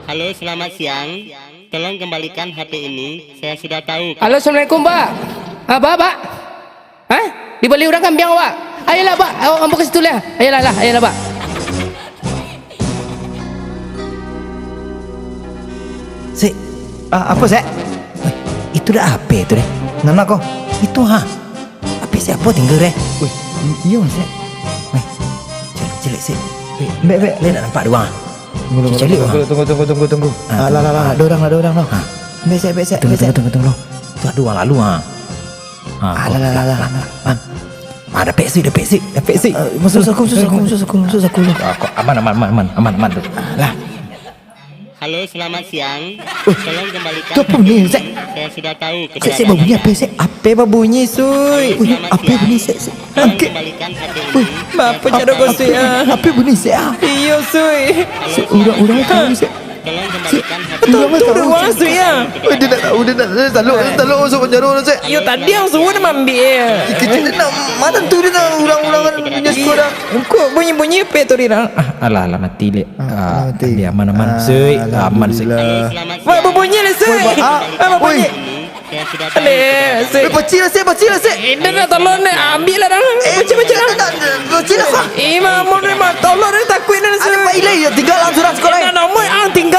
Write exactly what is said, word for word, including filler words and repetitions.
Halo, selamat siang. Tolong kembalikan H P ini. Saya sudah tahu. Halo, assalamualaikum, Pak. Ah, Pak, Pak. Hah? Dibali urang kambiang, Pak? Ayolah, Pak. Ayo, ambo ka situ lah. Ayolah, lah. Ayolah, Pak. Sek. Ah, apo, Sek? Eh, itu dah H P tu deh. Nana ko? Itu, ha. H P siapo tingga deh? Weh, iyo, Sek. Weh, caliak, caliak, Sek. Weh, bek, bek. Lai nak nampak dek urang? Tunggu, tunggu, Caliak, tunggu, wah. Tunggu, tunggu, tunggu, tunggu. Ah, Ah, lah, lah, lah, tunggu. Ada orang, ada orang, noh. Ah. Bek, Sek, bek, Sek, Tunggu, bek, Sek. Tunggu, tunggu, tunggu, tunggu. Tu ada orang lalu, ha. Ah, lah, lah, lah, lah, lah. Ah. Ah, dapek, Sek, dapek, Sek. Ah, masuk, masuk, masuk, masuk, masuk, masuk, masuk, masuk. Ah, kok aman, aman, aman, aman, aman, aman tu. Ah, lah. Halo, selamat siang. Tolong kembalikan tu apa bunyi, Sek? Saya sudah tahu Sek, Sek, keberadaan babunyi Anda. Apa, Sek? Apa babunyi, Sui? Halo, selamat siang. Wih, apa bunyi, Sek, Sek? Tolong Angkek. Kembalikan H P ini. Wih, maaf, Sek. Apa, apa bunyi, Sek, ah? Iyo, Sui. Sek, urang-urang tahu, Sek. Tolong kembalikan Sek, H P. Urang tahu, Sek. Wih, dia tak tahu, dia tak, dia tak lok, dia tak lok masuk penjara, Sek. Iyo, tadi ang suruah dia maambiak. Kecil dia nak, mana tu dia nak urang-urang punya sekolah. Engkau bunyi-bunyi apa tu, Rira? Ah, alah, alah, mati, Lek. Ah, ah, mati. Dia aman, aman, Sui. Aman, Sui. Alhamdulillah. Wah, babunyi lah, Sui. Woi, ba-, ah, ah, babunyi. Woi. Alek, Sui. Eh, pacik lah, Sik, pacik lah, Sik. Eh, dah, dah, tolong, dah. Ambiak lah, dah. Eh, pacik, pacik lah. Dah, dah, dah, pacik lah, Sik. Eh, Mak Mun, Mak, tolong, dah, takuik, dah, Sui. Ada Pak Ilai, ya, tinggal lah, surah sekolah. Eh, dah, nama, ah, tinggal.